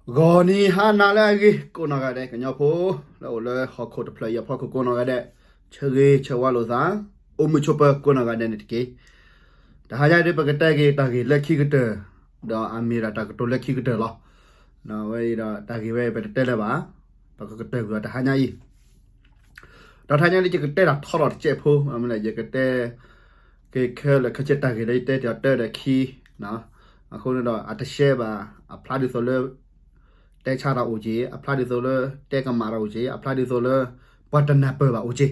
ဂီၤနံၤဟါနၤလၢအဂ့ၤကိးနီၢ်ဂၤဒဲး ကညီဖိ လၢအိၣ်လၢဟီၣ်ခိၣ်တဖျၢၣ်အံၤအဖီခိၣ်ကိးနီၢ်ဂၤဒဲး, ဆၢဂ့ၤဆၢဝါလိာ်သး, အိၣ်မုာ်ဆိးပၢၤကိးနီၢ်ဂၤဒဲးန့ၣ်တက့ၢ်. တဟါညါဒ်ပကတဲက့ၤတၢ်ဂ့ၢ်လၢခံကတၢၢ်, ဒီးအမ့ၢ်ဒၣ်တၢ်ကတိၤလၢခံကတၢၢ်လီၤ. ဝဲအံၤဒီးတၢ်ဂ့ၢ်ဝဲအံၤပတတဲလၢၤဘၣ်, ပကကတၢၢ်ကွံာ်အီၤတဟါညါအံၤ ဒီးတဟါညါလၢယကတဲတၢ်ထီထီၣ်တစဲးဖိ, မ့ၢ်လၢယကတဲက့ၤခဲလၢာ်ခဲဆ့တၢ်ဂ့ၢ်လၢယတဲတ့ၢ်အီၤတၢ်ဒီးခံ, အဃိန့ၣ်ဒီးအတရှဲဘၣ်, အဖျါဒ်သိးလၢ တဲဆါတၢ်အိၣ်က့ၤ, အဖျါဒ်သိးလၢ တဲကမၣ်တၢ်အိၣ်က့ၤ, အဖျါဒ်သိးလၢ ပှၤတနၢ်ပၢၢ်ဘၣ်အိၣ်က့ၤ.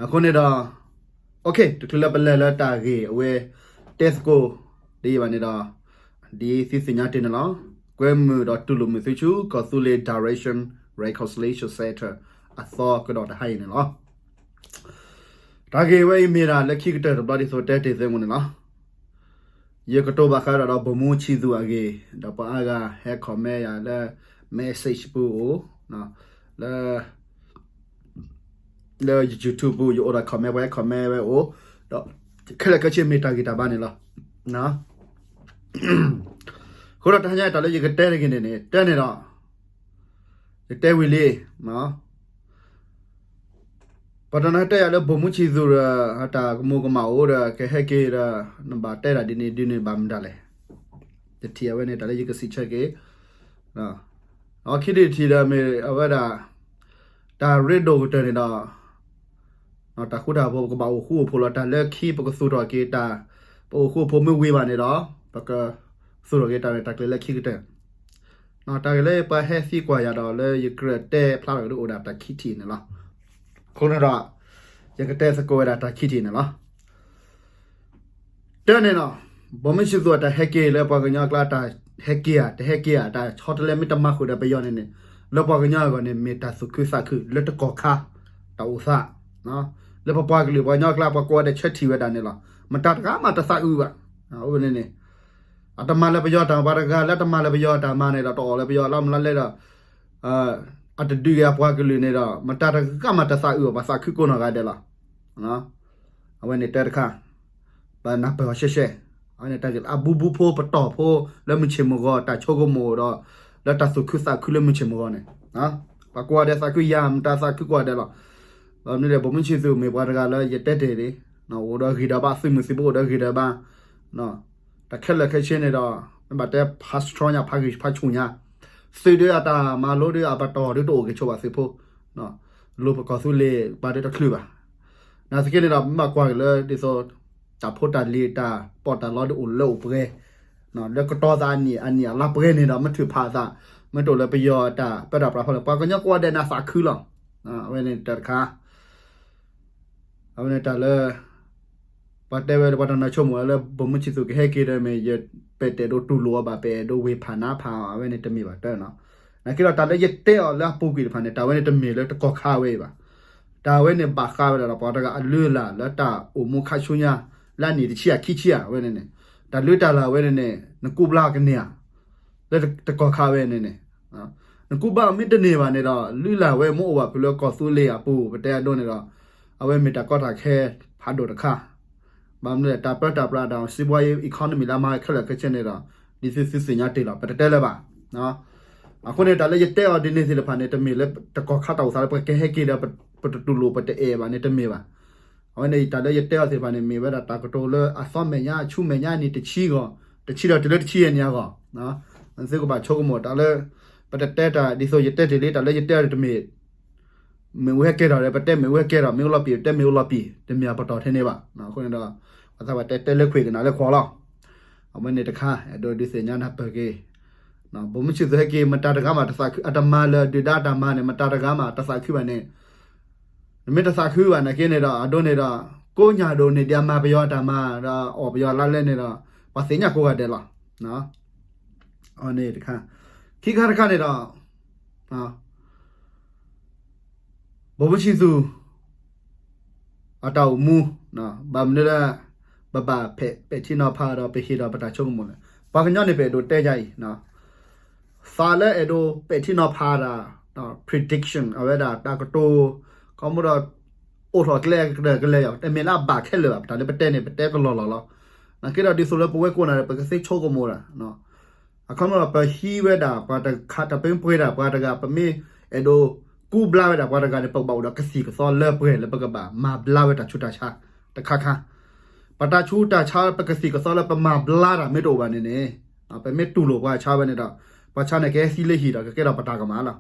အဃိန့ၣ်ဒီး တချုးလၢပလဲၤလၢတၢ်ဂ့ၢ်အဝဲ တဲသကိး ဒ်အံၤဘၣ်န့ၣ်ဒီး ဒ်သုသ့ၣ်ညါတ့ၢ်န့ၣ်လီၤ. ကွဲမုာ်ဒီးတူၢ်လိာ်မုာ်သုဆူ ကီၢ်သူလ့ၤ Direction Reconciliation Center အသီကဒီးတဟါအံၤန့ၣ်လီၤ. တၢ်ဂ့ၢ်ဝဲအံၤမ့ၢ်ဒၣ်လၢခံကတၢၢ်တဘျီဒ်သိးတဲတ့ၢ်သ့ၣ်မုၢ်န့ၣ်လီၤ. ယကတိၤဘၣ်ဃးဒီး ဗိုလ်မှူးချစ်သူ အဂ့ၢ်, ဒီးပှၤအါဂၤဟဲ comment ယၤလၢ message ပူၤအိၣ်, လၢ လၢ YouTube ပူၤ ယအိၣ်ဒီး comment ဝဲ comment ဝဲအိၣ်, ဒီးခဲလၢာ်ခဲဆ့မ့ၢ်တၢ်ဂံၢ်တၢ်ဘါန့ၣ်လီၤ. အဃိဒီးတဟါညါတၢ်လၢယကတဲတဂ့ၤန့ၣ်န့ၣ် တဲန့ၣ်ဒီး ယတဲဝံၤလံ ပှၤတနီၤတဲယၤလၢ ဗိုလ်မှူးချစ်သူ ဒီး တၢ်ကမူၤကမၣ်အိၣ်ဒီး ကဟဲက့ၤဒီး နဘၣ်တဲဒၣ်ဒ်န့ၣ်ဒ်န့ၣ်ဘၣ်မတၤလဲၣ်. တထံၣ်အဝဲန့ၣ် တၢ်လၢယကစံးဆၢက့ၤ, ခံထံၣ်တထံၣ်ဒီးမ့ၢ်အဝဲဒၣ် တၢ်ရ့ဒိၣ်ကတၢၢ်န့ၣ်ဒီး တၢ်ဃူတၢ်ဖိး ပကဘၣ်အိၣ်ဃူအိၣ်ဖိးလီၤ. တၢ်လၢခံပကသူၣ်ထီၣ်က့ၤတၢ်, ပအိၣ်ဃူအိၣ်ဖိးမ့ၢ်ဝံၤဘၣ်န့ၣ်ဒီး ပကသူၣ်ထီၣ်က့ၤတၢ်န့ၣ် တၢ်ကျဲၤလၢခံကတၢၢ် တၢ်ဂ့ၢ်လၢပှၤဟဲသံကွၢ်ယၤဒီး လၢယကြၢးတဲဖျါထီၣ်က့ၤဒ်အိၣ်ဒၣ်တၢ်ခံထံၣ်န့ၣ်လီၤ. အဃိန့ၣ်ဒီး ယကတဲသကိးဝဲဒၣ်တၢ်ခံထံၣ်န့ၣ်လီၤ. တၢ်န့ၣ်လီၤ, ဗိုလ်မှူးချစ်သူ အတၢ်ဟဲက့ၤလၢပှၤကညီအကျါ တၢ်ဟဲက့ၤဧါ တဟဲက့ၤဧါ တၢ်ဆီတလဲမ့ၢ်တမၤဃုာ်ဒီးပယီၤန့ၣ်န့ၣ် လၢပှၤကညီအဂီၢ်န့ၣ် မ့ၢ်တၢ်သူၣ်ခုသးခုလၢတကီၢ်ခါတၢ်အိၣ်သး လၢပပှၤကလုာ်ပှၤကညီအကျါ ပှၤကိးဂၤဒဲးဆၢထံၣ်ဝဲဒၣ်န့ၣ်လီၤ. မတၤတဂၤမးတသးအုးဘၣ်. အဝဲန့ၣ်န့ၣ် အတမၤလၢပယီၤတၢ် ပှၤတဂၤလၢတမၤလၢပယီၤတၢ်မၤန့ၣ်ဒီး တအီၣ်လၢပယီၤလါမုၢ်လါလဲဒီး အတဒုးက့ၤအပှၤကလုာ်န့ၣ်ဒီး မတၤတဂၤမးတသးအုးဘၣ် ပှၤသးခုကိးနီၢ်ဂၤဒဲးလီၤ. အဝဲန့ၣ်တၢ်တခါ ပနၢ်ပၢၢ်အီၤရှဲရှဲ, အဝဲန့ၣ်တၢ်ဂ့ၢ်လၢအဘူးဘူးဖိပတီၢ်ဖိ လၢမုၢ်ဆ့ၣ်မုၢ်ဂီၤ တၢ်ဆိကမိၣ်ဒီး လၢတၢ်သူၣ်ခုသးခုလၢမုၢ်ဆ့ၣ်မုၢ်ဂီၤန့ၣ် ပှၤကိးဂၤဒဲးသးခုယၤ မတၤသးခုကိးဂၤဒဲးလီၤ. ဘၣ်မနုၤလဲၣ် ဗိုလ်မှူးချစ်သူ မ့ၢ်ပှၤတဂၤလၢယတဲတ့ၢ်လံ, အိၣ်ဒီးဂံၢ်ဒီးဘါ သုးမုၢ်သံၣ်ဘိအိၣ်ဒီးဂံၢ်ဒီးဘါ, တၢ်ခဲလၢာ်ခဲဆ့န့ၣ်ဒီး မ့ၢ်ဘၣ်တဲဖးစထြီညါ ဖးဂံၢ်ဖးဆူၣ်ညါ, သုးဒုးအတၢ်မၤလိဒုးအပတီၢ်ဒုးတအိၣ်က့ၤဆိဘၣ်သုးဖိ, လိၣ်ပကီၢ်သူလ့ၤပှၤဒုးတချုးဘၣ်. နာ်သက့န့ၣ်ဒီး မ့ၢ်ဘၣ်ကွၢ်က့ၤလၢဒ်သိး တၢ်ဖိတၢ်လံၤတၢ်ပီးတၢ်လီဒုးအိၣ်လၢအိၣ်ပှဲၤ, လၢကတီၤသးအနံၣ်အနံၣ်အလါပှဲၤန့ၣ်ဒီး မ့ၢ်ထုးဖးအသး, မ့ၢ်တအိၣ်လၢပယီၤတၢ်ပၢတၢ်ပြးဖီလၢ ပှၤကညီကိးဂၤဒဲးန့ၣ်သးခုလီၤ. အဝဲန့ၣ်တၢ်တခါ အဝဲန့ၣ်တၢ်လၢ ပှၤတဲဝဲလၢပှၤတနီၤဆိကမိၣ်လၢ ဗိုလ်မှူးချစ်သူ ကဟဲက့ၤဒီးမ့ၢ် ယ ပတအဲၣ်ဒိးတူၢ်လိာ်အီၤဘၣ် ပအဲၣ်ဒိးဝ့ၢ်ဖးနါဖးအီၤ အဝဲန့ၣ်တမ့ၢ်ဘၣ်တၢ်နီၤ. နာ်သက့ဒီးတၢ်လၢယတဲအီၤလၢအပူၤကွံာ်တဖၣ်န့ၣ် တၢ်ဝဲန့ၣ်တမ့ၢ်လၢတကီၢ်ခါဝဲအံၤဘၣ်. တၢ်ဝဲန့ၣ်ဘၣ်ဃးဝဲဒၣ်ဒီးပှၤတဂၤအလုၢ်အလၢ်လၢတၢ်အိၣ်မူခါဆူညါ လၢအနံၣ်တဆံဧါခံဆံဧါ အဝဲန့ၣ်န့ၣ် တၢ်လုၢ်တၢ်လၢ်ဝဲန့ၣ်န့ၣ် နကူၣ်ဘျၣ်ကန့ၢ်ဧါ လၢတကီၢ်ခါဝဲန့ၣ်န့ၣ် နကူၣ်ဘၣ်မ့ၢ်တန့ၢ်ဘၣ်န့ၣ်ဒီး လုၢ်လၢ်ဝဲမ့ၢ်အိၣ်ဘၣ်ဖုးလၢကီၢ်သူလ့ၤအပူၤ ပတဲအဒိန့ၣ်ဒီး အဝဲမ့ၢ်တၢ်ကီတၢ်ခဲဖးဒိၣ်တခါ. ဘၣ်မနုၤလဲၣ် တၢ်ပၢတၢ်ပြးဒီး စီးပွားရေး economy လၢအမၤခဲလၢာ်ခဲဆ့န့ၣ်ဒီး ဒ်သုသုသ့ၣ်ညါတ့ၢ်လီၤ ပတတဲလၢၤဘၣ်. အဃိန့ၣ် တၢ်လၢယတဲအီၤဒ်န့ၣ်သ့ၣ်တဖၣ်န့ၣ် တမ့ၢ်လၢတကီၢ်ခါတၢ်အိၣ်သးလၢပကဟဲက့ၤဒီး ပတတူၢ်လိာ်ပတအဲၣ်ဘၣ်န့ၣ်တမ့ၢ်ဘၣ်. အဝဲန့ၣ် တၢ်လၢယတဲအီၤသ့ၣ်တဖၣ်န့ၣ် မ့ၢ်ဝဲဒၣ်တၢ်ကတိၤလၢအသီမဲာ်ညါအဆူမဲာ်ညါအနံၣ်တဆံဂီၢ် တဆံဒီးတုၤလၢတဆံယဲၢ်နံၣ်အဂီၢ် သုကဘၣ်ဆိကမိၣ်တၢ်လၢ ပတတဲတၢ်ဒ်သိးယတဲတ့ၢ်လံ တၢ်လၢယတဲအီၤတမ့ၢ် မ့ၣ်အူဟဲကဲထီၣ်ဒီး ပတဲမ့ၣ်အူဟဲကဲထီၣ် မ့ၣ်အူလီၤပံာ် ပတဲမ့ၣ်အူလီၤပံာ် တမ့ၢ်အပတီၢ်ထဲန့ၣ်ဘၣ်. အဃိန့ၣ်ဒီး ပသးပှၢ်တဲတဲလၢခွံၣ်ကနၣ်လၢခွီလီၤ. အဝဲန့ၣ်တခါ အဲၣ်ဒိးဒုးသ့ၣ်ညါနၢ်ပၢၢ်က့ၤ ဗိုလ်မှူးချစ်သူ ဟဲက့ၤ မတၤတဂၤမးတသးခု အတမၤလၢၤဒုၣ်ဒါတၢ်မၤန့ၣ် မတၤတဂၤမးတသးခုဘၣ်န့ၣ် နမ့ၢ်တသးခုဘၣ်နာ်က့န့ၣ်ဒီး အဒိန့ၣ်ဒီး ကိးညၣ်ဒိၣ်န့ၢ်ဒံးအမၤပယီၤတၢ်မၤဒီး အီၣ်ပယီၤလါလဲန့ၣ်ဒီး ပှၤသ့ၣ်ညါကိးဂၤဒဲးလီၤ. အန့ၣ်တခါ ခံခါတခါန့ၣ်ဒီး ဗိုလ်မှူးချစ်သူ အတၢ်အိၣ်မူ ဘၣ်မနုၤလၢ ပဘၣ်ပဲာ်ထံနီၤဖးဒီး ပဟ့ၣ်ဒီးပတၢ်ဆိကမိၣ်လဲၣ်. ပှၤကညီန့ၣ် ပအဲၣ်ဒိးတဲယၤအံၤ သးလၢအဲၣ်ဒိးပဲာ်ထံနီၤဖးတၢ် prediction အဝဲဒၣ်တၢ်ကတိၤ ခီမူဒီး အိၣ်ထီၣ်ကျဲကတၢၢ်ကလဲာ်ယီၤ တမ့ၢ်လၢအဘၣ်ခဲလၢာ်ဘၣ်. ပတၢ်လၢပတဲန့ၣ် ပတဲကလီၢ်လီၢ်လီၤ. နာ်က့ဒီးဒ်သိးလၢပဝဲကိးဂၤဒဲး ပကသ့ဆိကမိၣ်ဒၣ် အခီပညီဒီး ပဟံးဝဲဒၣ်ပှၤတခါ တပမ့ၢ်ပှဲၤဒၣ်ပှၤတဂၤ ပမ့ၢ်အဲၣ်ဒိးကူဘျါဝဲဒၣ်ပှၤတဂၤန့ၣ် ပကဘၣ်အိၣ်ဒီးကသံၣ်ကသီလၢပှဲၤလၢပကဘၣ်မၤဘျါဝဲတၢ်ဆူးတၢ်ဆါတခါခါ. ပတၢ်ဆူးတၢ်ဆါ ပကသံၣ်ကသီလၢပမၤဘျါတၢ်မ့ၢ်တအိၣ်ဘၣ်န့ၣ်န့ၣ် ပမ့ၢ်တူၢ်လိာ်ပှၤဆါဝဲန့ၣ်ဒီး ပှၤဆါန့ၣ်ကဟဲသံလၢဟံၣ်ဒီး ကကဲထီၣ်ပတၢ်ကမၣ်လီၤ.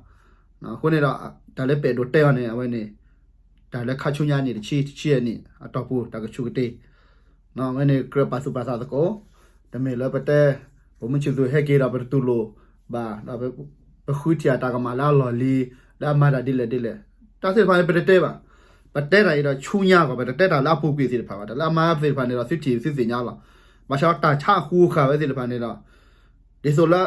အဃိန့ၣ်ဒီး တၢ်လၢပအဲၣ်ဒိးတဲအီၤန့ၣ် အဝဲန့ၣ် တၢ်လၢခါဆူညါနံၣ်တဆံ တဆံအနံၣ်အတီၢ်ပူၤ တၢ်ကဆူးကတ့ၢ် အဝဲန့ၣ်ကြၢးပာ်သူၣ်ပာ်သးသကိး, တမ့ၢ်လၢပတဲ ပိာ်မုၣ်ဆံးသူးဟဲက့ၤဒီး ပတတူၢ်လိာ်ဘၣ်ဒီး ပဃုထံၣ်အတၢ်ကမၣ်လၢအလီၢ်လံၤ လၢအမၤတၢ်ဒ်လဲၣ်ဒ်လဲၣ် တၢ်သ့ၣ်တဖၣ်န့ၣ် ပတတဲဘၣ်. ပတဲတၢ်အံၤဒီးဆူညါအဂီၢ် ပတတဲတၢ်လၢအပူၤကွံာ်သ့ၣ်တဖၣ်ဘၣ်. တၢ်လၢအမၤသ့ၣ်တဖၣ်န့ၣ်ဒီး သုထံၣ်သုသ့ၣ်ညါလီၤ. ဘၣ်ဆၣ်ဒီးတၢ်ဆါဃူဃာ်ဝဲသ့ၣ်တဖၣ်န့ၣ်ဒီး ဒ်သိးလၢ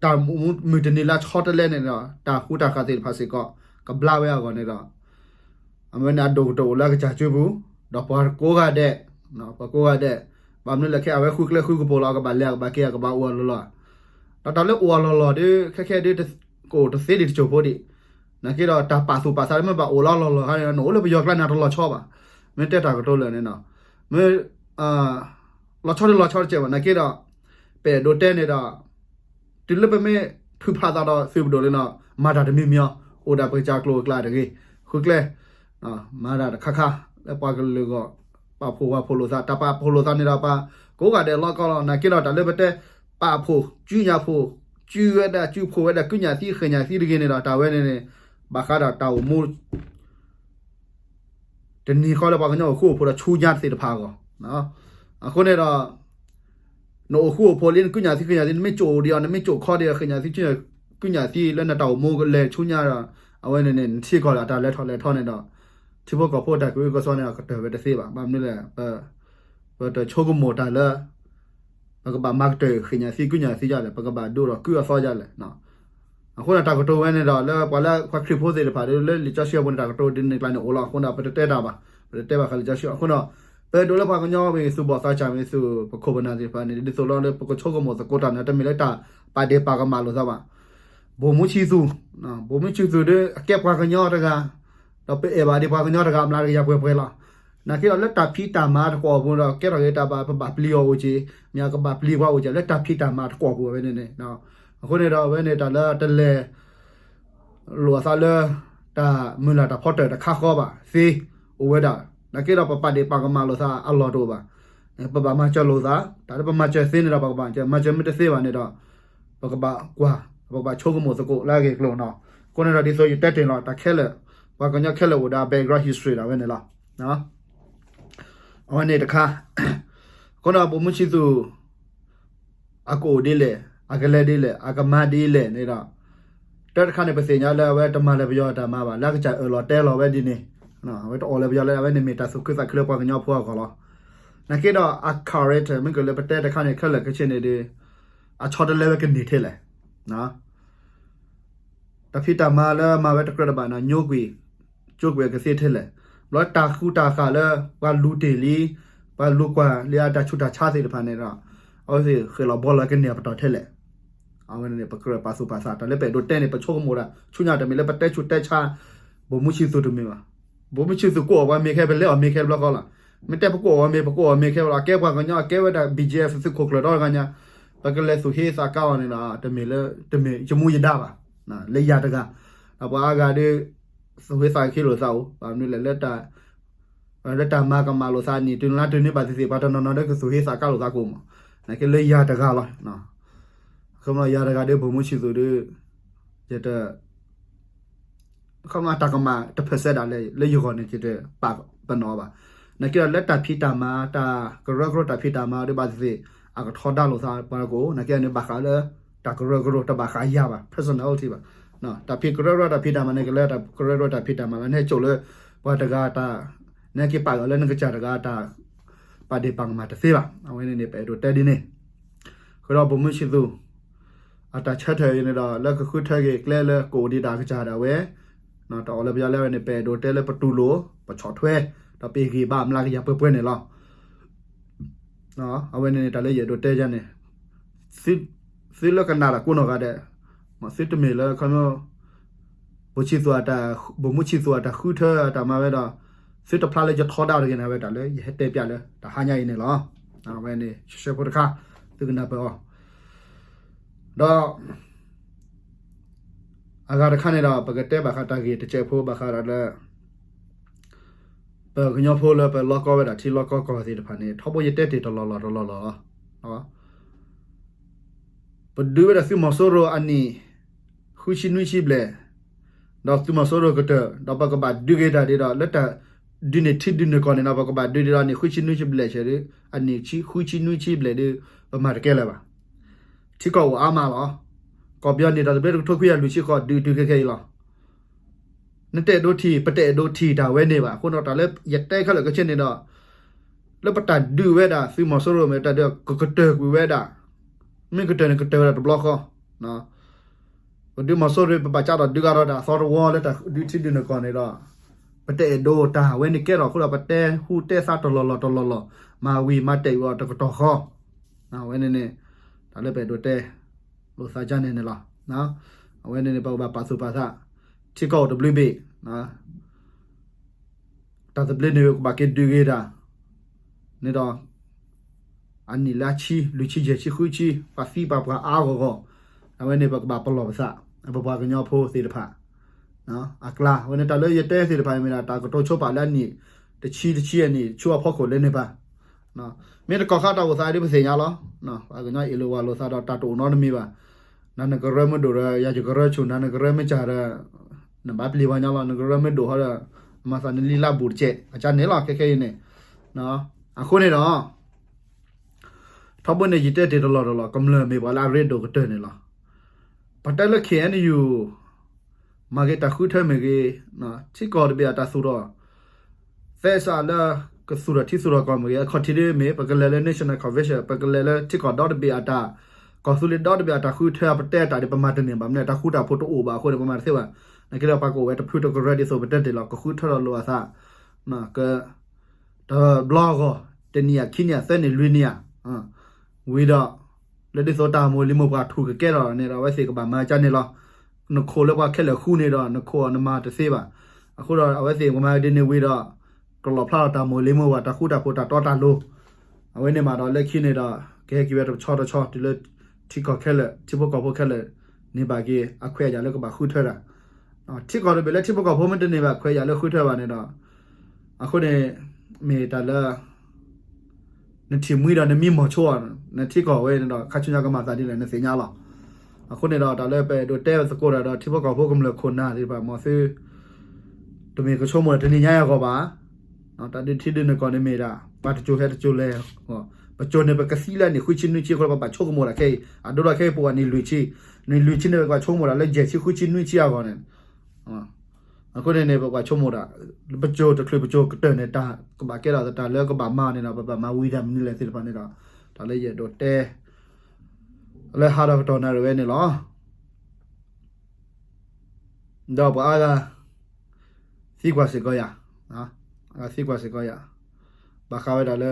တၢ်မုၢ်တနံၤလၢအဆီတလဲန့ၣ်ဒီး တၢ်ဃူတၢ်ဃာ်သ့ၣ်တဖၣ်စ့ၢ်ကီး ကဘျါဝဲအဂီၢ်န့ၣ်ဒီး အဝဲန့ၣ်အဒိၣ်ကတၢၢ်အိၣ်လၢအကစၢ်စုပူၤ, ဒီးပှၤကိးဂၤဒဲး, ပှၤကိးဂၤဒဲး, ဘၣ်မနုၤလဲၣ် ခဲအံၤအဝဲဃုကျဲဃုကပူၤလီၤ ကဘၣ်လဲၤကဘၣ်က့ၤ ကဘၣ်အိၣ်အလီၢ်လီၢ်, ဒီးတၢ်လၢအိၣ်အလီၢ်လီၢ်ဒီး ခဲခဲဒ် ကအိၣ်တသ့ဒံးတစိၢ်ဖိဒံး, နာ်က့ဒီးတၢ်ပာ်သူၣ်ပာ်သးလၢမ့ၢ်ဘၣ်အိၣ်လၢအလီၢ်လီၢ်ခါန့ၣ် နအိၣ်လၢပယီၤကျါန့ၣ် တလီၤဆီဘၣ်, မ့ၢ်တဲတၢ်ကတိၤလၢာ်န့ၣ်ဒီး မ့ၢ် လီၤဆီတလီၤဆီတကဲးဘၣ် နာ်က့ဒီး ပအဲၣ်ဒိးတဲန့ၣ်ဒီး တုၤလၢပမ့ၢ်ထုးဖးသးဒီးသုးပဒိၣ်လၢနီၤ မၤတၢ်တမံၤမံၤအီၤ အိၣ်ဒၣ်ပကစၢ်ကျိၤအကျါတဂ့ၤ, ဃုကျဲ မၤတၢ်တခါခါ လၢပှၤကလုာ်အဂီၢ် ပာ်ဖှိၣ်ပာ်ဖှိၣ်လိာ်သး တၢ်ပာ်ဖှိၣ်လိာ်သးန့ၣ်ဒီးပှၤကိးဂၤဒဲးလီၤကီလီၤ. နာ်က့ဒီးတၢ်လၢပတဲ ပာ်ဖှိၣ် စုညါဖှိၣ် စုဝဲဒၣ် စုဖှိၣ်ဝဲဒၣ် ကုညၣ်သံဃ့ၣ်ညၣ်သံတဂ့ၤန့ၣ်ဒီး တၢ်ဝဲန့ၣ်န့ၣ် ဘၣ်ဃးဒီးတၢ်အိၣ်မူ တနံၤဃီလၢပှၤကညီအိၣ်ဃူအိၣ်ဖိးဒီးဆူညါသ့ၣ်တဖၣ်အဂီၢ်, အဃိန့ၣ်ဒီး နအိၣ်ဃူအိၣ်ဖိးလံ နကုညၣ်သံဃ့ၣ်ညၣ်သံ နမ့ၢ်ကၠိၣ်ဒံးအီၤ နမ့ၢ်ကၠိၣ်ခီဒံးအီၤ ဃ့ၣ်ညၣ်သံ ကုညၣ်သံလၢနတၢ်အိၣ်မူကလဲၤဆူညါဒီး အဝဲန့ၣ်န့ၣ် နထံကီၢ်ဒီးတၢ်လဲၤထီၣ်လဲၤထီန့ၣ်ဒီး ထံဖိကီၢ်ဖိတၢ်ကရၢကရိန့ၣ်ဒီး ကတၢၢ်ဝဲတသ့ဘၣ်. ဘၣ်မနုၤလဲၣ် ပ ပတဆိကမိၣ်တၢ်လၢ ပကဘၣ်မၤကတၢၢ် ဃ့ၣ်ညၣ်သံ ကုညၣ်သံဒ်လဲၣ် ပကဘၣ်ဒိဒီးကုအသီဒ်လဲၣ်. အဃိန့ၣ် တၢ်ကတိၤဝဲန့ၣ်ဒီး လၢပှၤလၢပှၤခရံာ်ဖိသ့ၣ်တဖၣ်ဒီး လၢလံာ်စီဆှံအပူၤန့ၣ် တၢ်ကတိၤဒ်န့ၣ်ကျါန့ၣ်အိၣ်လီၤ. အဃိန့ၣ် ပတတဲတၢ်ဘၣ်, ပတတဲဘၣ်ဃးလံာ်စီဆှံ. အဃိဒီး ပအဲၣ်ဒိးလၢပှၤကညီမ့ၢ်ဂ့ၤ သူၣ်ဘီၣ်သးစၢ်မ့ၢ်ဂ့ၤ သူၣ်ပခိၣ်ပနၢ်သ့ၣ်တဖၣ်န့ၣ် ဒ်သိးလီၤလၢပကဆိကမိၣ်သကိးတၢ်န့ၣ် တမ့ၢ်လၢတၢ်ပာ်ဒ့ၣ်ပာ်ကမၣ်လိာ်သးဘၣ်. ဘိၣ်မူဆံးသူၣ်, ဘိၣ်မူဆံးသူၣ်ဒီး အကဲပှၤကညီတဂၤ ဒီးပအဲၣ်ဘၣ်ဒံးပှၤကညီတဂၤ အမျးတကယၤပှဲၤပှဲၤလီၤ. နာ်က့ဒီး လၢတၢ်ဖံးတၢ်မၤတကွီၢ်ပူၤဒီး ကဲထီၣ်က့ၤတၢ်ဘၣ် ပဘၣ်ပျံၤအီၤအိၣ်က့ၤ, မ့ၢ်ကဘၣ်ပျံၤပှၤအိၣ်က့ၤ လၢတၢ်ဖံးတၢ်မၤတကွီၢ်ပူၤအဝဲန့ၣ်န့ၣ်, အဃိန့ၣ်ဒီး အဝဲန့ၣ်တၢ်လၢတလဲၤ လိာ်အသးလၢ တၢ်မုၢ်လၢ်တၢ်ဖီတၢၣ်တခါဃီဘၣ်သ့ အိၣ်ဝဲဒၣ်. နာ်က့ဒီး ပပာ်ဒ့ၣ်ပာ်ကမၣ်လိာ်သးအလီၢ်တအိၣ်ဘၣ်. ပဘၣ်မၤစၢၤလိာ်သး, တၢ်လၢပမၤစၢၤသ့န့ၣ်ဒီး ပကဘၣ်မၤစၢၤ, မၤစၢၤမ့ၢ်တသ့ဘၣ်န့ၣ်ဒီး ပကဘၣ်ကွၢ်, ပကဘၣ်ဆိကမိၣ်သကိးလၢအဂ့ၢ်အကျိၤနီၤ. အဃိန့ၣ်ဒီး ဒ်သိးယတဲတ့ၢ်လီၤ တၢ်ခဲလၢာ်, ပှၤကညီခဲလၢာ်အိၣ်ဒီး background history ဒၣ်ဝဲန့ၣ်လီၤ. အဝဲန့ၣ်တခါ, အဃိဒီး ဘိၣ်မူဆံးသူၣ် အကအိၣ်ဒ်လဲၣ်, အကလဲၤဒ်လဲၣ်, အကမၤဒ်လဲၣ်န့ၣ်ဒီး, တၢ်တခါန့ၣ် ပသ့ၣ်ညါလၢအဝဲတမၤလၢၤပယီၤတၢ်မၤဘၣ်, လၢအကစၢ်အၢၣ်လီၤတဲလီၤဝဲဒ်န့ၣ်, အဝဲတအီၣ်လၢၤပယီၤလၢ အဝဲန့ၣ်မ့ၢ်တၢ်သူၣ်ခုသးခုလၢပှၤကညီဖိအဂီၢ်လီၤ. နာ်က့ဒီး အ character မ့ၢ်ကလၢပတဲတခါန့ၣ် ခဲလၢာ်ခဲဆ့န့ၣ်ဒီး အဆီတလဲဝဲကန့ၢ်ထဲလဲၣ် တၢ်ဖံးတၢ်မၤလၢမၤဝဲတကြၢးတဘၣ်န့ၣ် ညိကွံာ်, ကၠိကွံာ်အကသ့ထဲလဲၣ်, ဘျီတၢ်ဃူတၢ်ဃာ်လၢ ပှၤလူၤတ့ၢ်လံ, ပှၤလူၤကွၢ်လံအတၢ်ဆူးတၢ်ဆါသ့ၣ်တဖၣ်န့ၣ်ဒီး အဝဲသ့ၣ်ဃ့ၣ်လီၤဘှီလီၤကန့ၢ်အပတီၢ်ထဲလဲၣ်. အဝဲန့ၣ် ပကြၢးပာ်သူၣ်ပာ်သး တၢ်လၢပအဲၣ်ဒိးတဲန့ၣ် ပဆိကမိၣ်ဒၣ် ဆူညါတမ့ၢ်လၢပတဲဆူးတဲဆါ ဘိၣ်မူဆံးသူၣ်တမ့ၢ်ဘၣ်. ဘိၣ်မူဆံးသူၣ်ကိးအီၣ်ပှၤမ့ၢ်ခဲ ပလဲၤအီၣ်မ့ၢ်ခဲဘျီဃီလီၤ. မ့ၢ်တဲပကိးအီၣ်ပှၤမ့ၢ် ပကိးအီၣ်မ့ၢ်ခဲဘျီ အကဲပှၤကညီ အကဲဝဲဒၣ် ဘီၣ်ကၠ့အ့ သုးခိၣ်ကျၢၢ်ဒီတဂၤညါ, ပကလဲၤသူၣ်ဟ့သးကါအီၤန့ၣ်ဒီး တမ့ၢ်လၢ တမ့ၢ်ယမူယဒါဘၣ်. လၢယၤတဂၤ, ဒီးပှၤအါဂၤဒီး သူၣ်ဟ့သးက့ၤလိာ်သးအိၣ် ဘၣ်မနုၤလဲၣ် လၢတၢ်မၤကမၣ်လိာ်သးန့ၣ် တုၤလါတုၤန့ၢ်ဘၣ်သ့ၣ်သ့ၣ် ပှၤတနီၤနီၤဒီးကသူၣ်ဟ့သးကါလိာ်သးကအိၣ်မး, နာ်က့လၢယၤတဂၤလီၤ. ခီဖျိယၤတဂၤဒီး ဘိၣ်မူဆံးသူၣ်ဒီး ယတ ခီဖျိတၢ်ကမၣ်တ percent ဒၣ်လဲာ် လၢယဂီၢ်န့ၣ် ယတပာ်ပနီၣ်ဘၣ်. နာ်က့ဒီးလၢတၢ်ဖံးတၢ်မၤ တၢ်ကရၢကရိတၢ်ဖံးတၢ်မၤဒီးဘၣ်သ့ၣ်သ့ၣ် အကထီဒါလိာ်သးပှၤကအိၣ်, နာ်က့န့ၣ်ဘၣ်ဃးလၢ တၢ်ကရၢကရိ တဘၣ်ဃးယၤဘၣ် personality ဘၣ်. တၢ်ဖံးကရၢကရိတၢ်ဖံးတၢ်မၤန့ၣ် ကလၢတၢ်ကရၢကရိတၢ်ဖံးတၢ်မၤလၢနဟဲစိာ်လၢ ပှၤတဂၤတၢ် နဟဲက့ၤပာ်အီၤလၢနကစၢ်တဂၤတၢ် ပာ်ဒ့ၣ်ပာ်ကမၣ်တသ့ဘၣ်. အဝဲန့ၣ်န့ၣ် ပအဲၣ်ဒိးတဲဒ်န့ၣ် ဃုာ်ဒီးဘိၣ်မူဆံးသူၣ် အတၢ်ဆၢထၢၣ်အံၤန့ၣ်ဒီး လၢကဃုထၢက့ၤကျဲလၢကအိၣ်ဒံးတၢ်ကစၢ်ဒၣ်ဝဲ, တအီၣ်လၢပယီၤလၢဝဲန့ၣ် ပအဲၣ်ဒိးတဲလၢပတူၢ်လိာ် ပဆီၣ်ထွဲ ဒီးပဟ့ၣ်ဂံၢ်ဘါအမျးကယၤပှဲၤပှဲၤန့ၣ်လီၤ. အဝဲန့ၣ်န့ၣ် တၢ်လၢယအဲၣ်ဒိးတဲယၤန့ၣ် သုလၢကနၣ်တၢ်ကိးနီၢ်ဂၤဒဲး, သုတမ့ၢ်လၢခီ ဘိၣ်ဆံးသူၣ် ဘိၣ်မူဆံးသူၣ်အတၢ်ဃုထၢအတၢ်မၤဝဲဒီး သုတဖျါလၢယထီဒါတဂ့ၤန့ၣ် ဝဲတၢ်လၢယဟဲတဲပျးလၢတၢ်ဟါညါအံၤန့ၣ်လီၤ. အဝဲန့ၣ် ရှဲရှဲဖိတခါ သုကနၢ်ပၢၢ်အီၤ ဒီး အဂၤတခါန့ၣ်ဒီး ပကတဲဘၣ်ဃးတၢ်ဂ့ၢ်တစဲးဖိဘၣ်ဃးဒီးလၢ ပကညီဖိလၢပလီၢ်ကီၢ်ဝဲဒၣ်ထံလီၢ်ကီၢ်ကီၢ်သ့ၣ်တဖၣ်န့ၣ် ထီဘိယတဲတ့ၢ်တလီၢ်လီၢ်တလီၢ်လီၢ်လီၤ. ပဒုးဝဲဒၣ်သုးမီၤစိရိၤအနံၣ် ဃုဆံနွံဆံဘျဲၣ်, ဒီးသုးမီၤစိရိၤကတၢၢ် ဒီးပကဘၣ်ဒုးက့ၤတၢ်ဒ်ဒီး လၢတၢ်ဒုးန့ၢ်ထံဒုးန့ၢ်ကီၢ်န့ၣ်ဒီး ပကဘၣ်ဒုးဒ်ဒီးအနံၣ်ဃုဆံနွံဆံဘျဲၣ်ဆဲးဒီး အနံၣ်ဃုဆံနွံဆံဘျဲၣ်ဒီး ပမၤတကဲလၢၤဘၣ်. ထံကီၢ်အိၣ်အါမးလီၤ. ကီၢ်ပယီၤန့ၣ် တၢ်သဘျ့တကထိခွံကယၤလွံၢ်ဆံဃိး ဒုးတုၤခဲခဲအံၤလီၤ. နတအဲၣ်ဒိးထံၣ် ပတအဲၣ်ဒိးထံၣ်တၢ်ဝဲန့ၣ်ဘၣ်. အဃိဒီးတၢ်လၢယတဲခဲလၢာ်ခဲဆ့န့ၣ်ဒီး လၢပတၢ်ဒုးဝဲဒၣ်သုးမီၤစိရိၤမ့ၢ်တၢ်ဒုးကကတၢၢ်ကွံာ်ဝဲဒၣ်, မ့ၢ်ကတၢၢ်န့ၣ်ကတၢၢ်ဝဲဒၣ်တဘျီဃီ ပဒုးမီၤစိရိၤ ပဘၣ်ကးထီၣ်ဒုးကးထီၣ်တၢ်သီတဝီလၢတၢ်ဒုးထံဒုးန့ၢ်ကီၢ်န့ၣ်ဒီး ပတအဲၣ်ဒိးတၢ်ဝဲန့ၣ်ကဲထီၣ်အဃိဒီး ပတဲဟူတဲသါတလီၢ်လီၢ်တလီၢ်လီၢ်, မၤဝံၤမၤတဲာ်ဝံၤအီၤတကတီၢ်ဃီ. အဝဲန့ၣ်န့ၣ် တၢ်လၢပအဲၣ်ဒိးတဲလိာ်သးကန့ၣ်န့ၣ်လီၤ. အဝဲန့ၣ်န့ၣ် ပကဘၣ်ပာ်သူၣ်ပာ်သး, ထံကီၢ်အိၣ်တဘျုးဘ့ၣ် တၢ်သဘျ့န့ၣ် ကဘၣ်က့ၤဒုးက့ၤတၢ် န့ၣ်ဒီး အနံၣ်လၢအဆံ လွံၢ်ဆံ ယဲၢ်ဆံ ဃုဆံ ပှၤသံပှၤပှၤအါဂီၢ်ဂီၢ်, အဝဲန့ၣ် ပကဘၣ်ပလီၢ်ပသး ပပှၤကညီဖိသ့ၣ်တဖၣ် အကျါ, အဝဲန့ၣ်တၢ်လၢယတဲသ့ၣ်တဖၣ်အံၤမ့ၢ်ဒၣ် တၢ်ကတိၤဆိပာ်လၢအနံၣ်တဆံတဆံအနံၣ် ဆူအဖီခိၣ်လၢန့ၣ်ဘၣ်. မ့ၢ်တကီၢ်ခါတၢ်အိၣ်သးဒ်ပသ့ၣ်ညါလီၤ. ပှၤကညီအ့ၣ်လိာ်ဝၤလိာ်သးဒီးတၢ်တအိၣ်နီတမံၤဘၣ်. နၤနကရၢမ့ၢ်ဒိၣ်ဒီး ယၤယကရၢဆူၣ်, နၤနကရၢမ့ၢ်စၢ်ဒီး နဘၣ်ပျံၤပှၤညီလီၤ. နကရၢမ့ၢ်ဒိၣ်ဟီဒီး မၤသးနလံလၢဘူးတကဲး အကန့ၣ်လီၤ ခဲခဲအံၤန့ၣ်. အဃိန့ၣ်ဒီး ထီဘိန့ၣ် ယတဲတ့ၢ်တလီၢ်တလီၢ် ကမျၢၢ်မ့ၢ်ပှၤလၢအရ့ဒိၣ်ကတၢၢ်န့ၣ်လီၤ. ပတဲလၢ ခ့ၣ်အဲၣ်ယူၣ် မၤက့ၤတၢ်ဃုထၢမ့ၢ်ဂ့ၤ, ထံကီၢ်တဘ့ၣ်အတၢ်သူၣ်ထီၣ် သဲစးလၢကသူၣ်ထီၣ်ထံသူၣ်ထီၣ်ကီၢ်မ့ၢ်ဂ့ၤ, အခီၣ်ထံးဒ်မ့ၢ် ပကလဲၤလၢ National Convention ပကလဲၤလၢထံကီၢ်ဒီတဘ့ၣ်အတၢ်, ကီၢ်သူလ့ၤဒီတဘ့ၣ်အတၢ်ဃုထၢ ပတဲတၢ်ဒီး ပမၤတန့ၢ်ဘၣ်မနုၤ တၢ်ဃူတၢ်ဖိးတအိၣ်ဘၣ်အဃိန့ၣ် ပမၤတသ့ဘၣ်. နာ်က့ဒီး ပှၤကအိၣ်ဝဲတဖုတကရၢဒ်သိးပတဲတ့ၢ်လီၤ ကဃုထၢထီၣ်လိာ်အသး က တဘျီဂီၢ် တနံၣ်ဧါ ခံနံၣ်ဧါ သၢနံၣ် လွံၢ်နံၣ်ဧါ, ဝံၤဒီး လၢဒ်သိးတၢ်မိၢ်လံၤမိၢ်ပှၢ်ထူၣ်ကကဲထီၣ်န့ၣ်ဒီး အဝဲသ့ၣ်ကဘၣ်မၤကန့ၣ်လီၤ. နခိၣ်လၢပှၤခဲလၢာ်ဃုန့ၣ်ဒီး နခိၣ်အီၤနမၤတသ့ဘၣ်. အဃိဒီး အဝဲသ့ၣ်ကမၤဒ်န့ၣ်ဝံၤဒီး ကလီၣ်ဖျါထီၣ်တၢ်မိၢ်လံၤမိၢ်ပှၢ် တၢ်ဃူတၢ်ဖိး တၢ်တီတၢ်လိၤ အဝဲန့ၣ်မးဒီး လၢခံန့ၣ်ဒီး ကဟဲက့ၤဝဲတဆီတဆီ တုၤလၢထံကီၢ်ခဲလၢာ် ထံဖိကီၢ်ဖိခဲလၢာ် န့ၢ်ဘၣ်က့ၤ အခွဲးအယာ်လၢကဘၣ်ဃုထၢတၢ် ထံကီၢ်တဘ့ၣ်လၢထံဖိကီၢ်ဖိမ့ၢ်တန့ၢ်ဘၣ် ခွဲးယာ်လၢဃုထၢဘၣ်န့ၣ်ဒီး အဃိန့ၣ် မ့ၢ်တၢ်လၢ နထံၣ်မှံဒီးနမံမီၢ်ဆိအီၤ နထံကီၢ်ဝဲန့ၣ်ဒီး ခါဆူညါကမၤသးဒ်လဲၣ် နသ့ၣ်ညါလီၤ. အဃိန့ၣ်ဒီး တၢ်လၢပအဲၣ်ဒိးတဲသကိးတၢ်ဒီး ထံဖိကီၢ်ဖိကမျၢၢ်ခိၣ်နၢ်သ့ၣ်တဖၣ် မ်သု တမ့ၢ်ကဆိကမိၣ်တၢ်တနံၤညါအဂီၢ်ဘၣ်. တၢ်ဒုးထံဒုးန့ၢ်ကီၢ်န့ၣ်မ့ၢ်ဒၣ် ပှၤတစိၤဟဲတစိၤလဲၤအဂီၢ်, ပစိၤန့ၣ် ပကသံလၢအနံၣ်ဃုဆံနွံဆံအဃိ ပဘၣ်ဆိကမိၣ်ဒၣ်ခဲအံၤ အဒိဒၣ်ခဲအံၤ ပအိၣ်အနံၣ်လွံၢ်ဆံ, နံၣ်လွံၢ်ဆံန့ၣ် ပကဘၣ်ဆိကမိၣ်ဒၣ်လၢယဲၢ်ဆံဃုဆံနွံဆံအဂီၢ်န့ၣ် အဃိန့ၣ်န့ၣ် ပကဘၣ်ဆိကမိၣ်ဒၣ် ပစိၤတချုးပစိၤကတၢၢ်န့ၣ် တၢ်ကဘၣ်ကဲထီၣ်တၢ်လၢကဘၣ်မၤန့ၣ်ဒီး ပဘၣ်မၤဝံၤတၢ်မနုၤလဲၣ်သ့ၣ်တဖၣ်န့ၣ်ဒီး တၢ်လၢယအဲၣ်ဒိးတဲ လၢဟါဒီးကတီၢ်နၣ်ရံၣ်ဝဲန့ၣ်လီၤ. ဒီးပှၤအါဂၤ သံကွၢ်စ့ၢ်ကီးယၤ, သံကွၢ်စ့ၢ်ကီးယၤ, ဘၣ်ဃးဝဲဒၣ်လၢ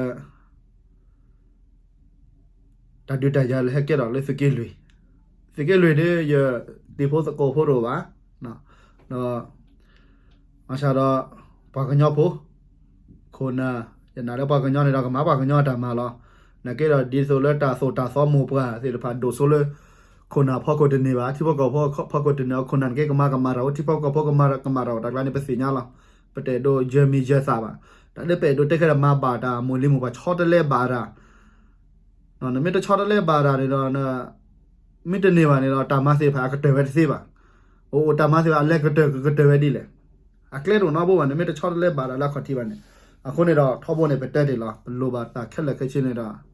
တၢ်ဒုးတၢ်ယၤလၢဟဲကဲထီၣ်လၢသုးက့လွံၢ်, သုးက့လွံၢ်န့ၣ် ယတံၤဖိသကိးဖိတအိၣ်ဘၣ်, ဒီး ဘၣ်ဆၣ်ဒီး ပှၤကညီဖိ ခိၣ်နၢ် ယနာ်လၢပှၤကညီန့ၣ်ဒီး ကမၤပှၤကညီအတၢ်မၤလီၤ. နာ်က့ဒီး ဒ်သိးလၢတၢ်သိၣ်တၢ်သီမိၢ်ပှၢ်သ့ၣ်တဖၣ် ဒိၣ်စိလၢ ခိၣ်နၢ်ဖီခိၣ်တန့ၢ်ဘၣ်, ထံဖိကီၢ်ဖိဖီခိၣ်တန့ၢ်အီၤ ခိၣ်နၢ်န့ၣ်က့ ကမၤကမၣ်တၢ်အိၣ်, ထံဖိကီၢ်ဖိကမၤကမၣ်တၢ်အိၣ်တၢ်ကျါန့ၣ် ပသ့ၣ်ညါလီၤ. ပတအဲၣ်ဒိးယၢၤမံၤယၢၤသၣ်ဘၣ်. တၢ်လၢပအဲၣ်ဒိးတဲခဲဒီး မၤဘၣ်တၢ်မိၢ်လံၤမိၢ်ပှၢ် ဆီတလဲဘၣ်တၢ် နမ့ၢ်တဆီတလဲဘၣ်တၢ်န့ၣ်ဒီး မ့ၢ်တန့ၢ်ဘၣ်န့ၣ်ဒီး တၢ်မၤသ့ၣ်တဖၣ်အကတၢၢ်ဝဲတသ့ဘၣ်. အိၣ်အိၣ်တၢ်မၤသ့ၣ်တဖၣ် အလဲၤကတၢၢ်ကကတၢၢ်ဝဲဒ်လဲၣ်. အကျဲတအိၣ်နီတဘိဘၣ်န့ၣ် မ့ၢ်တဆီတလဲဘၣ်တၢ်လၢအခီၣ်ထံးဘၣ်န့ၣ်. အဃိန့ၣ်ဒီး ထီဘိန့ၣ် ပတဲတ့ၢ်လီၤ. ပလိၣ်ဘၣ်တၢ်ခဲလၢာ်ခဲဆ့န့ၣ်ဒီး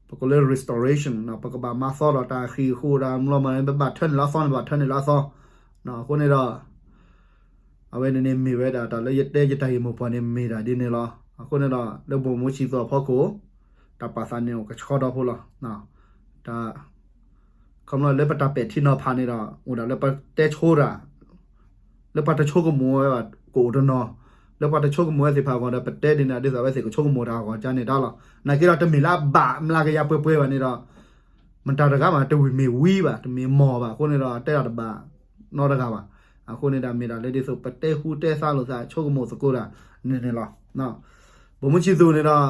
ပကိးလၢ restoration ပကဘၣ်မၤသီဒီးတၢ်ဃံၢ်ဃိၣ်တၢ်မလီၤမၢ်န့ၣ် ပဘၣ်ထၢန့ၢ်လၢအသီန့ၣ် ဘၣ်ထၢန့ၢ်လၢအသီ. အဃိန့ၣ်ဒီး အဝဲန့ၣ်န့ၣ်မ့ၢ်ဝဲဒၣ်တၢ်လၢယတဲယတၢ်ဂ့ၢ်မိၢ်ပှၢ်န့ၣ်မ့ၢ်ဒၣ်ဒ်န့ၣ်လီၤ. အဃိန့ၣ်ဒီး လၢဗိၣ်မူဆံးသူၣ်အဖီခိၣ် တၢ်ပာ်သးန့ၣ်အိၣ်ကဆှီဒီဖိလီၤ. တၢ် ခီဖျိလၢပတၢ်ပဲာ်ထံနီၤဖးန့ၣ်ဒီး အိၣ်ဒၣ်လၢပတဲဆိတၢ် လၢပှၤတဆိကမိၣ်ဝဲဘၣ်ကအိၣ်တနီၤ, လၢပှၤတဆိကမိၣ်ဝဲသ့ၣ်တဖၣ်အဂီၢ်ဒီး ပတဲဒ်န့ၣ်ဒ်သိး အဝဲသ့ၣ်ကဆိကမိၣ်တၢ်အဂီၢ်ကန့ၣ်တၢ်လီၤ. နာ်က့ဒီး တမ့ၢ်လၢအဘၣ်မျးကယၤပှဲၤပှဲၤဘၣ်န့ၣ်ဒီး မတၤတဂၤမး တဝံၢ်မ့ၢ်ဝံဘၣ်, တမ့ၢ်မီၢ်ဘၣ်. အဃိန့ၣ်ဒီး တဲတၢ်တဘၣ်နီတဂၤဘၣ်. အဃိန့ၣ်ဒီး မ့ၢ်ဒၣ်လၢဒ်သိး ပတဲဟူတဲသါလိာ်သး ဆိကမိၣ်သကိးတၢ်န့ၣ်န့ၣ်လီၤ. ဗိုလ်မှူးချစ်သူန့ၣ်ဒီး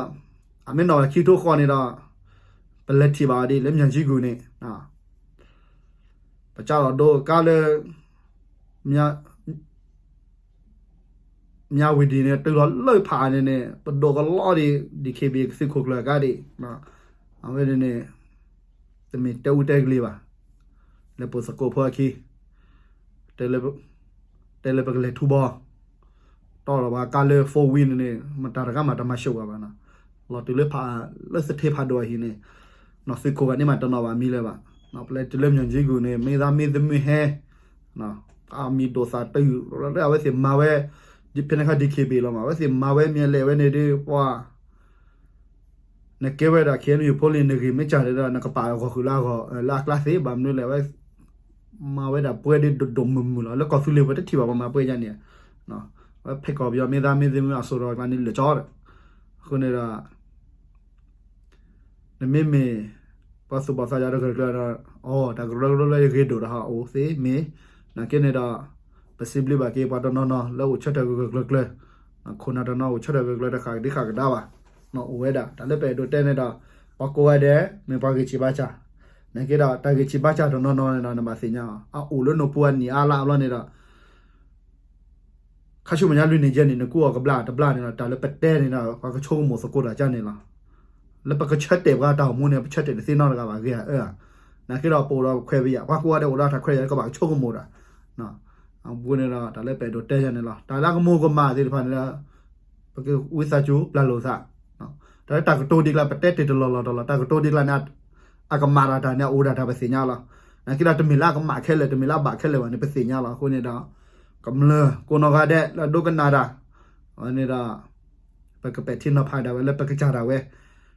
အမ့ၢ်နီၢ်ဝဲခံကထိဃီန့ၣ်ဒီး ပလဲၤထံၣ်ဘၣ်အီၤဒ်လၢ မၠၣ်ကၠံဂုၢ်န့ၣ် ကၢ်လီၤဒိကါလၢ မၠၣ်ဝတံၤန့ၣ် တုၤလီၤလၢဖးအါန့ၣ်န့ၣ် ပဒိၣ်ကလီဒံး DKBA ကသုးခိၣ်ကျၢၢ်ကါဒံး, အဝဲန့ၣ်န့ၣ် တမ့ၢ်တဲအူတဲကလံၤဘၣ်, လဲၤပိာ်သကိးဖိအခံ, တဲလၢပကလဲၤထူဘီ တီၢ်လီၤပှၤကါလၢ four wheel န့ၣ်န့ၣ် မတၤတဂၤမးတမၤၡိးဘၣ်ဘၣ်နီၤ, လီၤတုၤလၢဖး လၢသထ့ဖးဒိၣ်အဟံၣ်န့ၣ် နီၤသုးခိၣ်ဂၤန့ၣ်မးတနီၤဘၣ်မံလၢၤဘၣ်, ပလဲၤတုၤလၢမၠၣ်ကၠံကူၣ်န့ၣ် မ့ၢ်သးမ့ၢ်သမုၢ်ဟဲ အမံၤဒိၣ်သးတုၤ အဝဲသ့ၣ်မၤဝဲ ဖဲန့ၣ်ခါ DKBA လီၤမး အဝဲသ့ၣ်မၤဝဲမ့ၢ်အလဲၣ်ဝဲန့ၣ်ဒုး ပှၤ နကဲဝဲဒၣ် KNU ဖိလံ နဂံၢ်မ့ၢ်စၢ်ဒီး နကပာ်အဂီၢ်ဃုာ်လၢအဂီၢ် လၢအကျါသ့ ဘၣ်မနုၤလဲၣ် အဝဲ မၤဝဲဒၣ်ပှဲၤဒ်ဒိၣ်ဒိၣ်မုၢ်မုၢ်လီၤ လၢကီၢ်သူလ့ၤပှၤတထံၣ်ဘၣ်ပှၤမၤပှဲၤယါန့ၣ်, ဝဲဖဲကီၢ်ပယီၤမ့ၢ်သးမ့ၢ်သမုၢ်အစိၤဒီးကျါန့ၣ်လၢာ်ကၠီဒီး, အဃိန့ၣ်ဒီး နမ့မ့ၢ် ပှၤသူၣ်ဘီၣ်သးစၢ်တဂၢၢ်တကျၢၤဒီး အိ တၢ်ကရၢကရိလၢယဂ့ၤဒိၣ်ဒီးဟးအိၣ်သ့မ့ၢ်, နာ်က့န့ၣ်ဒီး ပစံးဘျုးဘၣ်က့ၤပှၤတနီၤနီၤလၢအိၣ်ဆၢထၢၣ်ဂၢၢ်ဂၢၢ်ကျၢၤကျၢၤ, ခိၣ်နၢ်တနီၤအိၣ်ဆၢထၢၣ်ဂၢၢ်ကျၢၤတဃၣ်ဒံးဃၣ်ကဒါဘၣ်, အိၣ်ဝဲဒၣ် တၢ်လၢပအဲၣ်ဒိးတဲန့ၣ်ဒီး ပှၤကိးဂၤဒဲး မ့ၢ်ပှၤဂံၢ်ဆံးဘါစၢ်, နာ်က့ဒီး တၢ်ဂံၢ်ဆံးဘါစၢ်တနီၤနီၤန့ၣ်ဒီး နဘၣ်သ့ၣ်ညါအီၤ အအိၣ်လၢနပူၤအနံၣ်အါလါအဘျီန့ၣ်ဒီး ခါဆူမဲာ်ညါလွံၢ်နံၣ်ယဲၢ်နံၣ် နကူအီၤကဘျါတဘျါန့ၣ်ဒီး တၢ်လၢပတဲန့ၣ်ဒီး ပှၤကဆိကမိၣ်သကိးတၢ်ကါန့ၣ်လီၤ. လၢပကဆၢတဲာ်ပှၤတၢ်အိၣ်မူန့ၣ် ပဆၢတဲာ်တသ့နီတဂၤဘၣ် ဂ့ၤဧါအၢဧါ. နာ်က့ဒီးပအိၣ်ဒီးပခွဲးပယာ် ပှၤကိးဂၤဒဲးအိၣ်ဒီးတၢ်ခွဲးယာ် ကဘၣ်ကဆိကမိၣ်တၢ် အပူၤန့ၣ်ဒီး တၢ်လၢပအဲၣ်ဒိးတဲယဲၢ်န့ၣ်လီၤ. တၢ်လၢအကမူၤကမၣ်သ့ၣ်တဖၣ်န့ၣ်ဒီး ပကဝံသးစူၤပျၢ်လိာ်သး တၢ်လၢတၢ်ကတိၤဒ်ကျါ ပတဲတ့ၢ်တလီၢ်လီၢ်တလီၢ် တၢ်ကတိၤဒ်ကျါန့ၣ် အကမၣ်တၢ်တၢ်န့ၣ် အအိၣ်ဒၣ်တၢ်ပသ့ၣ်ညါလီၤ. နာ်က့ဒီးတမ့ၢ်လၢအကမၣ်ခဲလၢာ် တမ့ၢ်လၢအဘၣ်ခဲလၢာ်ဘၣ်န့ၣ် ပသ့ၣ်ညါလီၤ. အဃိန့ၣ်ဒီး ကမျၢၢ်ကိးနီၢ်ဂၤဒဲးလၢဒိကနၣ်တၢ် အဝဲန့ၣ်ဒီး ပကပဲာ်ထံနီၤဖးဒၣ်ဝဲလၢပကစၢ်ဒၣ်ဝဲ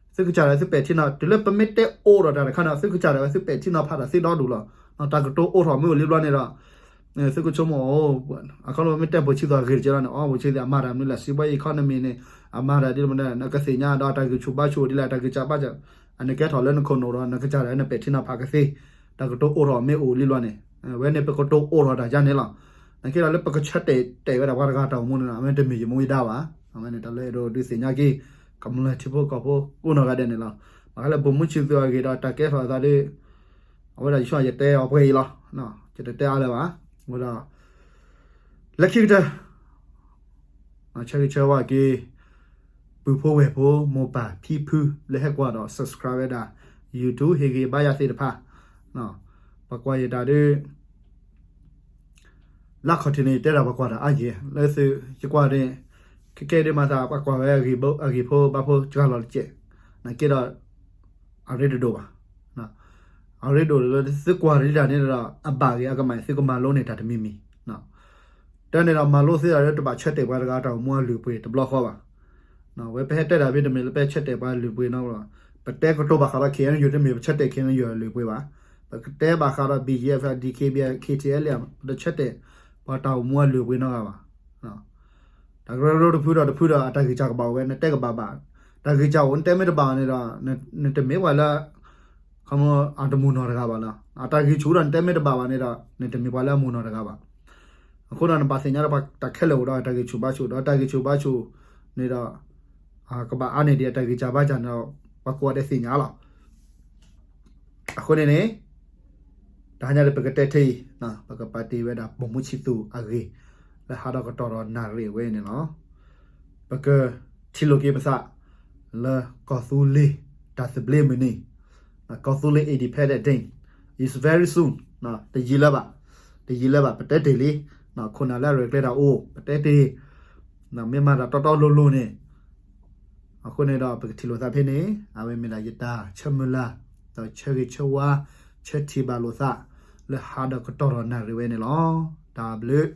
သုကစၢ်ဒၣ်ဝဲ သုပဲာ်ထံနီၤ တုၤလၢပမ့ၢ်တဲအိၣ်ဒီးတၢ်တခါန့ၣ် သုကစၢ်ဒၣ်ဝဲ သုပဲာ်ထံနီၤဖးတၢ်သ့ဒီဒူၣ်လီၤ. တၢ်ကတိၤအိၣ်ထီၣ်မ့ၢ်အိၣ်လံဘျီန့ၣ်ဒီး သုကဆိကမိၣ် အခီပညီမ့ၢ်တဲပိာ်ဆံးသိးအဂ့ၢ်တက့ၢ်လီၤန့ၣ် အီ ပိာ်ဆံးသိးအမၤတၢ်မနုၤလဲၣ် စီးပွားရေး economy န့ၣ် အမၤတၢ်ဒ်လဲၣ်မနုၤလဲၣ် နကသ့ၣ်ညါဒီးတၢ်ဂံၢ်ဆူၣ်ဘါဆူၣ်ဒ်လဲၣ် တၢ်ဂံၢ်ဆူၣ်ဘါဆူၣ်ဒ်လဲၣ် တၢ်ဂံၢ်စၢ်ဘါစၢ် အနကဲထီၣ်လၢနခိၣ်နူာ်ဒီး နကစၢ်ဒၣ်ဝဲ နပဲာ်ထံနီၤဖးကသ့ တၢ်ကတိၤအိၣ်ထီၣ်မ့ၢ်အိၣ်လံဘျီန့ၣ် ဝဲန့ၣ်ပကတိၤအိၣ်ထီၣ်တၢ်ယါန့ၣ်လီၤ. နာ်က့ဒီးလၢပကဆၢတဲာ်တဲာ်ဝဲဒၣ်ပှၤတဂၤတၢ်အိၣ်မူန့ၣ် အဝဲတမ့ၢ်ယမူယဒါဘၣ်. အဝဲန့ၣ်တၢ်လၢအဲၣ်ဒိးဒုးသ့ၣ်ညါက့ၤ ကမျၢၢ်ထံဖိကီၢ်ဖိကိးနီၢ်ဂၤဒဲးန့ၣ်လီၤ. ဘၣ်ဃးလၢပိာ်မုၣ်ဆံးသူအဂ့ၢ်ဒီးတၢ်ကဲထီၣ်အသးဒီး အဝဲဒၣ်ယဆိကမိၣ်ယတဲအီၤပှဲၤအံၤလီၤ. ယတတဲအါလၢၤဘၣ်. အဃိဒီး လၢခံကတၢၢ် ဆၢဂ့ၤဆၢဝါက့ၤ ပုၢ်ဖိဝဲၢ်ဖိ မိၢ်ပၢ်ဖံဖု လၢဟဲကွၢ်ဒီး subscribe ဝဲဒၣ် YouTube ဟ့ၣ်ဂံၢ်ဘါယၤသ့ၣ်တဖၣ် ပကွၢ်ယတၢ်ဒီး လၢခီၣ်ထံးန့ၣ် ယတဲဒၣ်ပကွၢ်တၢ်အါယဲၢ် လၢသု ယကွၢ်န့ၣ် ခဲကဲဒ်မၤသး ပကွၢ်ဝဲအဂ့ၢ်ဖိဘါဖိစှၤလီၤတကဲး နာ်က့ဒီး အရ့တဒိၣ်ဘၣ်. အရ့ဒိၣ်လၢသုကွၢ်တဒ်တၢ်န့ၣ်ဒီး အဘၣ်ဂ့ၤအကမၣ် သုကမၤလိန့ၢ်တၢ်တမံၤမံၤ တၢ်န့ၣ်ဒီးမၤလိသ့ဒီး တဘၣ်ဆၢတဲာ်ပှၤတဂၤတၢ်အိၣ်မူအလုၢ်အပှ့ၤတဘျီဃီဘၣ်. ဝဲပဟဲတဲတၢ်ဖဲတမ့ၢ်လၢပဟဲဆၢတဲာ်ပှၤလုၢ်ပှ့ၤနီၤ, ပတဲကတိၤဘၣ်ဃးဒီး KNU တမ့ၢ်ပဆၢတဲာ် KNU အလုၢ်အပှ့ၤဘၣ်. ပကတဲဘၣ်ဃးဒီး BGF, DKBA, KTLA ပတဆၢတဲာ်ပှၤတၢ်အိၣ်မူအလုၢ်အပှ့ၤနီတဂၤဘၣ်. တၢ်ကရၢကရိတဖုဒီးတဖုဒီး အတၢ်ဂံၢ်စၢ်ကဘၣ်အိၣ်ဝဲ နတဲကဘၣ်ဘၣ်. တၢ်ဂံၢ်စၢ်အိၣ် နတဲမ့ၢ်တဘၣ်န့ၣ်ဒီး နတမ့ၢ်ပှၤလၢ ခီမီ အတမူနီၢ်တဂၤဘၣ်လီၤ. အတၢ်ဂံၢ်ဆူၣ်ဒီးနတဲမ့ၢ်တဘၣ်ဘၣ်န့ၣ်ဒီး နတမ့ၢ်ပှၤလၢအမူနီၢ်တဂၤဘၣ်. အဃိဒီးနဘၣ်သ့ၣ်ညါဒီးပှၤတၢ်ခဲလၢာ်အိၣ်ဒီးတၢ်ဂံၢ်ဆူၣ်ဘါဆူၣ် ဒီးတၢ်ဂံၢ်ဆူၣ်ဘါဆူၣ်န့ၣ်ဒီး ကဘၣ်အါန့ၢ်ဒံးအတၢ်ဂံၢ်စၢ်ဘါစၢ်န့ၣ်ဒီး ပှၤကိးဂၤဒဲးသ့ၣ်ညါလီၤ. အဃိန့ၣ်န့ၣ် တဟါညါဒီးပကတဲထဲအံၤ ပကပာ်တ့ၢ်ဝဲဒၣ်ပိာ်မုၣ်ဆံးသူၣ်အဂ့ၢ် လၢဟါဒီးကတီၢ်ဒီးနၣ်ရံၣ်ဝဲန့ၣ်လီၤ. ပကထံၣ်လိာ်က့ၤပသး လၢကီၢ်သူလ့ၤတၢ်သဘျ့မုၢ်နံၤ ကီၢ်သူလ့ၤ Independence Day is very soon တယံာ်လၢၤဘၣ်, တယံာ်လၢၤဘၣ် ပတဲတ့ၢ်လံ. ခိၣ်နၢ်လၢအရဲၣ်ကျဲၤတၢ်အိၣ် ပတဲတ့ၢ် မ့ၢ်မၤတၢ်တီတီလိၤလိၤန့ၣ် အဃိန့ၣ်ဒီး ပကထံၣ်လိာ်သးဖဲန့ၣ် အဝဲမ့ၢ်ဒၣ်ယတၢ်ဆၢမုၢ်လၢ် ဒီးဆၢဂ့ၤဆၢဝါ ဆၢထံၣ်ဘၣ်လိာ်သး လၢဟါဒီးကတီၢ်ဒီးနၣ်ရံၣ်ဝဲန့ၣ်လီၤ. တၢ်ဘျုး